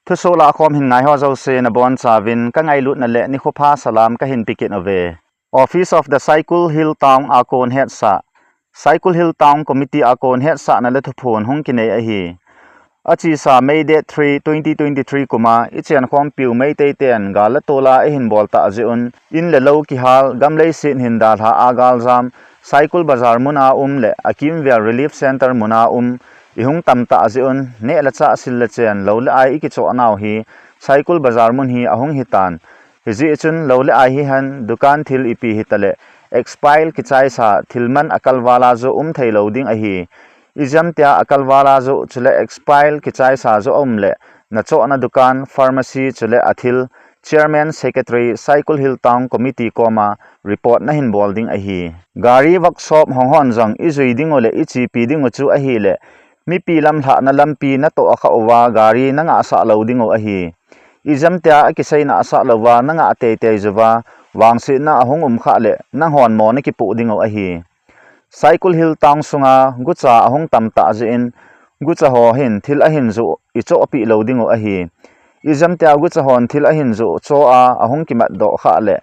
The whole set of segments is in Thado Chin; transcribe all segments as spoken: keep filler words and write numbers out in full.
Thusoh lahkhom hin ngaiho jouse nabonchauvin kangailutna le nikho pha salam kahin pekit uve. Office of the Saikul Hill Town a kon hetsah, Saikul Hill Town Committee a kon hetsahna le thuphon hung kinei ahi. Achesa May date three, twenty twenty-three kuma ichenkhompiu Meitei ten gal le tol a eihin bol tah jeh un, in le lou kihal, gam leiset hin dalha a galjam, Saikul Bazar mun a um le akimvel Relief Centre mun a um ihung tam tah jeh un, neh le chah, sil le chen, lou le ai ikichoh nau hi Saikul Bazar mun hi ahung hitan. Hijeh chun lou le ai hihen, dukan, thil ipi hitaleh, expire kichaisa thil man akalval a joh um theilou ding ahi. Ijemtia akalval a joh chule expire kichaisa joh aum leh, nachohna dukan, pharmacy chule athil, Chairman, Secretary, Saikul Hill Town Committee koma report nahin bol ding ahi. Gari workshop hong hon jong ijui dingu le ichepi dingu chu ahileh, mipi lamlhahna lampi natoh khah uva gari nangahsah lou dingu ahi. Ijemtia akiseina asah louva nangah teitei jouva, vangsetna ahung um khah leh, nanghon mo nakipoh dingu ahi. Saikul Hill Town sunga gucha ahung tam tah jeh in, gucha ho hin thil ahin joh ichohpeh lou dingu ahi. Ijemtia gucha hon thil ahin joh choh a ahung kimatdoh khah leh,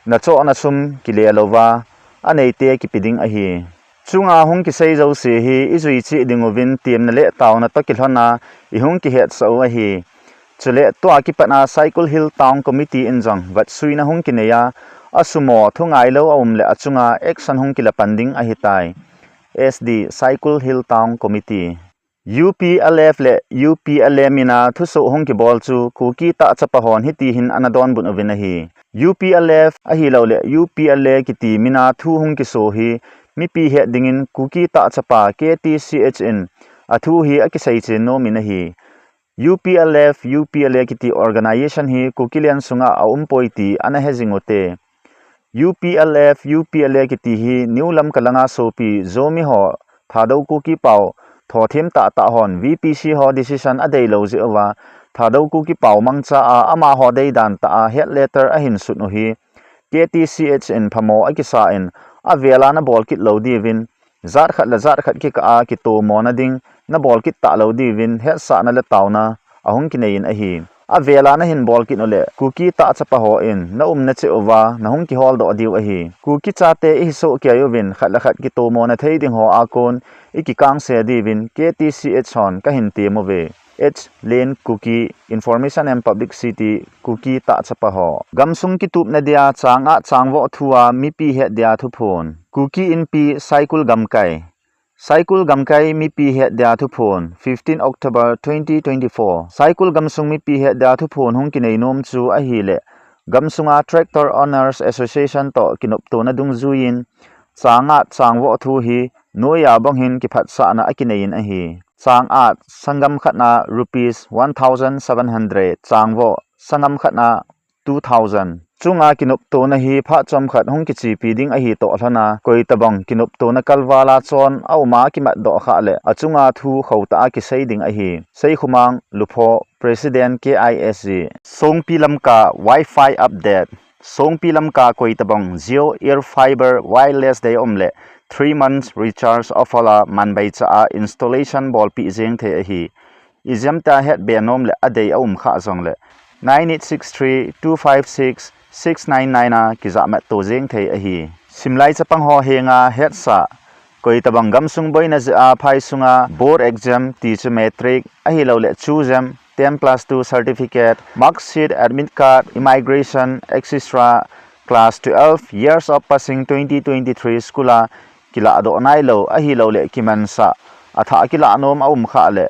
nachohna sum kile louva, aneite kipe ding ahi. Chunga hung kisei jouse hi ijui cheh dinguvin temna le taona toh kilhon a ihung kihetsah u ahi. Chule tua kipat a Saikul Hill Town Committee in jong vetsuina hung kinei a, asumo thungailou aum leh achunga action hung kila pan ding ahitai. S D, Saikul Hill Town Committee. U P L F le U P L A mina thusoh hung kibol chu Kuki tah chapa hon hiti hin ana donbut uvin ahi. U P L F ahilouleh U P L A kiti mina thu hung kiso hi mipi het dingin Kuki tah chapa K T C H in athu hi akisei chen nom in ahi. U P L F, U P L A kiti organization hi Kukiland sunga aumpoi ti ana he jing ute. U P L F, U P L A kiti hi New Lamka langa sopi Zomi ho Thadou Kuki pao thothem tahtah hon V P C ho decision adeilou jeh uva, Thadou Kuki pao mangcha a amaho deidan tah a hate letter ahin sut u hi K T C H in phamo akisa in, avel a nabol kit lou diuvin, jat khat le jat khat kikah a kitomona ding nabol kit talou diuvin hetsahna le taona ahung kinei in ahi. Avel a nahin bol kit uleh, Kuki tah chapa hon naumna cheh uva nahung kiholdoh diu ahi. Kuki chate ihi soh kei uvin, khat le khat kitomona thei ding ho a kon ikikangse diuvin K T C H hon kahin tem uve. H Lane Kuki, Information and Publicity, Kuki tah chapa ho. Gamsung kitupna dia chang-at changvoh thu a mipi het dia thuphon. Kuki Inpi Saikul Gamkai. Saikul Gamkai mipi het dia thuphon, fifteen October twenty twenty-four. Saikul gamsung mipi het dia thuphon hung kinei nom chu ahileh, gamsunga Tractor Owners Association toh kinoptona dungjuiyin, chang-at changvoh thu hi noiya bang hin kiphatsahna akinei in ahi. Chang-at, sanggam khat na rupees one thousand seven hundred, changvoh, sanggam khat na two thousand. Chunga kinoptona hi phat chomkhat hung kichepi ding ahi toh lhon a, koitabang kinoptona kalval a chon aum a kimatdoh khah leh, achunga thu khotah a kisei ding ahi. Seikhumang Lupho, President K I S G. Songpi Lamka Wi-Fi update. Songpi Lamka koitabang Jio Air Fiber Wireless dei aum leh three months recharge offer a manbaicha a installation bolpeh jeng thei ahi. Ijemtia hetbe nom leh adei aum khah jongleh, nine eight six three two five six six nine nine a kijamat to jeng thei ahi. Simlai chapang ho henga hetsah, koitabang gamsung boina jeh a phai sunga board exam, tichu matric, ahilouleh chujem, ten plus two certificate, mark sheet, admit card, immigration, et cetera, class twelve, years of passing twenty twenty-three school a kilahdoh nailou, ahilouleh kimansah, athah kilah nom aum khah leh,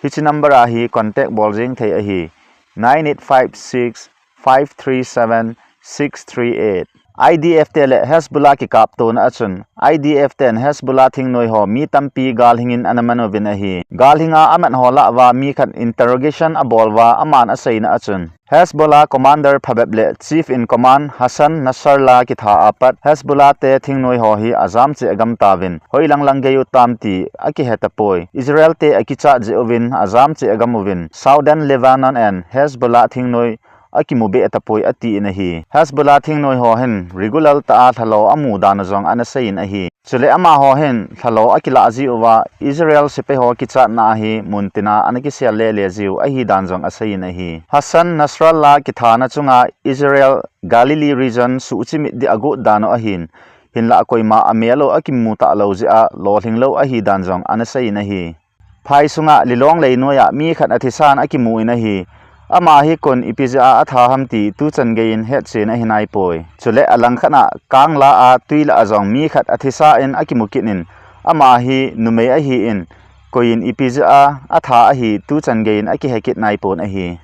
hiche number a hi contact bol jeng thei ahi, nine eight five six five three seven six three eight. I D F te le Hezbollah kikaptona achun, I D F ten Hezbollah thingnoi ho mi tampi galhing in ana man uvin ahi. Galhing a amat ho lah uva mi khat interrogation abol uva aman aseina achun, Hezbollah commander phabep le chief in command Hassan Nasrallah kitha apat Hezbollah te thingnoi ho hi ajam cheh agam tauvin, hoilang lang gei utam ti akihe tapoi. Israel te akichat jeh uvin ajam cheh agam uvin, Southern Lebanon and Hezbollah thingnoi akimu be tapoi atin ahi. Hezbollah thingnoi ho hin regular tah a lhalo amu dan jong ana seiyin ahi. Chule amaho hin lhalo akilah jiuva Israel sepai ho kichatna ahi muntina ana kisel lele jiu ahi dan jong aseiyin ahi. Hassan Nasrallah kithana chunga Israel Galilee region suhchimit ding agot dan u ahin, hinlah koima amel u akimu talou jeh a lolhing lou ahi dan jong ana seiyin ahi. Phai sunga Lilong leinoiya mi khat athisan akimun ahi. Ama hi koin ipi jeh a atha ham ti tuchan geiyin hetchen ahi naipoi. Chule alangkhat a Kangla a tui lah a jong mi khat athisa in akimu kit in, ama hi numei ahin, koiyin ipi jeh a atha ahi tuchan geiyin akihe kit naipon ahi.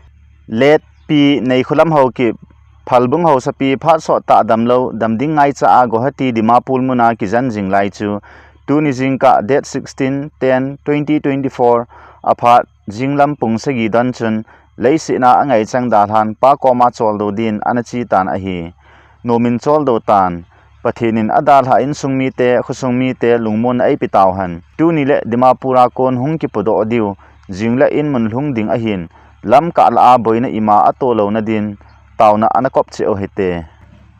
Late Pi Neikholam Haokip, Phalbung Haosapi phat sot tah damlou, damding ngaicha a Guwahati Dimapur muna kijen jing lai chu, tuni jingkah date sixteen ten twenty twenty-four aphat jinglam pung sagi don chun, leiset a angaichang dalhan Pa koma choldo din ana che tan ahi. Nomin choldo tan. Pathen in adalhah insung mite, khosung mite lungmonna eipe tauhen. Tuni le Dimapur a kon hung kipodoh diu, jing le in mun lhung ding ahin, lamkah lah a boina ima atoh louna din, taona ana kop cheh u hite.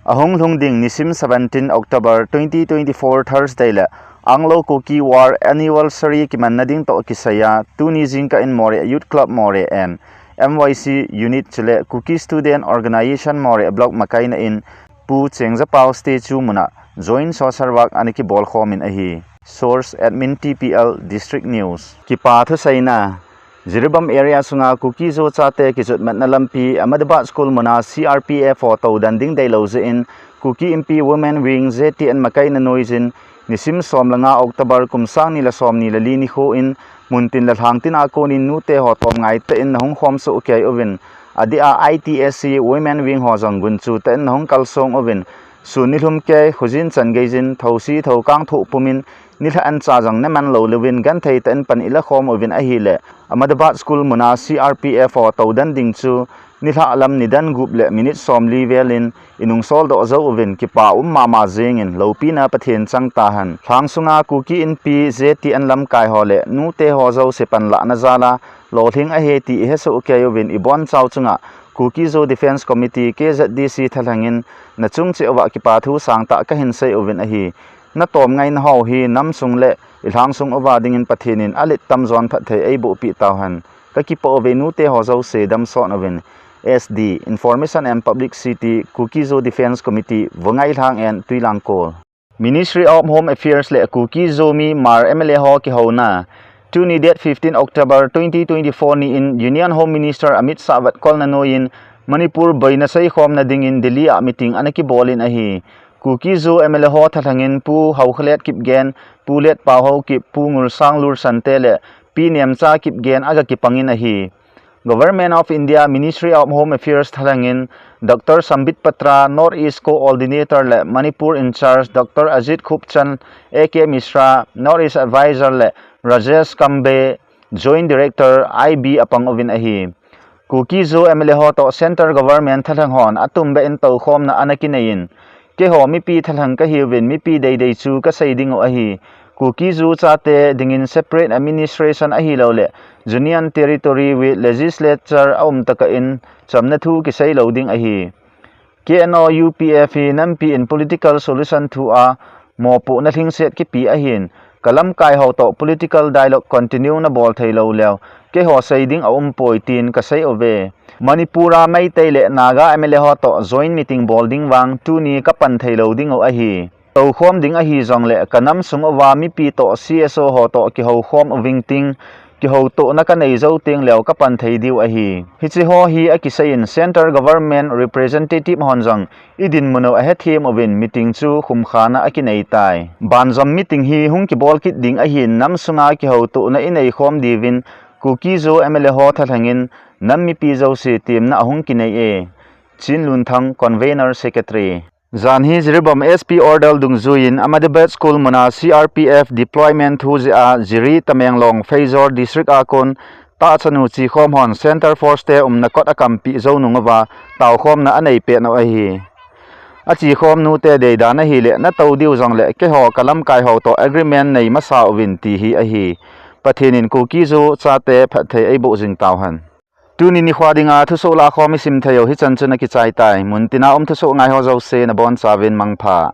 Ahung lhung ding nisim seventeen October twenty twenty-four Thursday le Anglo Kuki War Anniversary kimanna ding toh kisaiya, tuni jingkah in Moreh Youth Club Moreh and M Y C Unit chule Kuki Student Organization Moreh Block makaina in Pu Cheng Zapau statue muna joint social work ana kibolkhom in ahi. Source, Admin T P L, District News. Kipa thuseina. Jiribam area sunga Kuki-Zo chate kijotmatna lampi Ahmedabad School muna C R P F ho toudan ding deilou jeh in Kuki Inpi Women Wing, J T N makaina noiyin nisim som le nga October kum sang ni le som ni le li nikho in muntin le lhangtin a konin nute ho tomngai tah in nahung khom soh kei uvin, adeh a I T S C Women Wing ho jong gunchu tah in nahung kalsong uvin, sun nilhum kei khojin chan geiyin thousi thoukang thoh pumin nilhah ancha jong naman lou louvin genthei tah in pan ila khom uvin ahile, Ahmedabad School muna C R P F ho toudan ding chu nilhah lam nidan gup le minute somli velin inung soldoh jou uvin kipa um mama jengin loupina Pathen chang tahen. Lhang sunga Kuki Inpi J T N lamkai ho le nute ho jouse panlahna jal a lolhing ahi ti ihesoh kei uvin ibonchau chunga Kuki-Zo Defence Committee, K Z D C thalhengin nachung cheh uva kipa thu sangtah kahin sei uvin ahi. Natomngaina ho hi namsung le ilhangsung uva dingin Pathen in alet tamjon phatthei eiboh peh tauhen. Kakipah uve nute ho jouse damsot uvin. S D, Information and Publicity, Kuki-Zo Defence Committee, Vangailhang and Tuilangkol. Ministry of Home Affairs le Kuki-Zo mi Hmar M L A ho kihouna. Tuni date fifteen October twenty twenty-four ni in Union Home Minister Amit Shah vetkolna noiyin Manipur boina seikhomna dingin Delhi a meeting ana kibolin ahi. Kuki-Zo M L A ho thalhengin Pu Haokhalet Kipgen, Pu Letpao Haokip, Pu Ngulsanglur Sante le Pi Nemcha Kipgen aga kipangin ahi. Government of India Ministry of Home Affairs thalhengin Doctor Sambit Patra, North East Coordinator le Manipur in charge Doctor Ajit Khupchand, A K Mishra, North East Advisor le Rajesh Kambe, Joint Director I B apang uvin ahi. Kuki-Zo M L A ho toh Central Government thalheng hon atumbeh in toukhomna ana kineiyin, keiho mipi thalheng kahiuvin mipi deidei chu kasei dingu ahi. Kuki-Zo chate dingin separate administration ahilou le Union Territory with Legislature aum tokah in chamna thu kisei lou ding ahi. K N O U P F hi nampi in political solution thu a mopohna lhingset kipe ahin, kalamkai ho toh political dialogue continue nabol thei lou leu, keiho sei ding aumpoi tin kasei uve. Manipur a Meitei le Naga M L A ho toh joint meeting bol ding vang tuni kapan thei lou dingu ahi. Toukhom ding ahi jongle kanamsung uva mipi toh C S O ho toh kihoukhom uving ting, kihoutohna kanei jou teng leu kapan thei diu ahi. Hiche ho hi akiseiyin Central Government Representative hon jong idinmun u ahethem uvin meeting chu khumkhana akinei tai. Banjom meeting hi hung kibol kit ding ahin namsunga kihoutohna ineikhom diuvin Kuki-Zo M L A ho thalhengin nam mipi jouse temna ahung kinei e. Chinlunthang, Convener Secretary. Jan hi Jiribam S P order dungjuiyin Ahmedabad School muna C R P F deployment thu jeh a Jiri, Tamenglong, Feijor District a kon tahchanu chikhom hon Centre Force te umna kot akampi jou nung uva taokhomna anei pet u ahi. Achikhom nute deidan ahile natou diu jongle keiho kalamkai ho toh agreement nei masa uvin ti hi ahi. Pathen in Kuki-Zo chate phatthei eiboh jing tauhen. Tuni nikho dinga thusoh lahkhom isim theiyu hichan chun akichaitai. Muntina um thusoh ngaiho jouse nabonchauvin mangpha.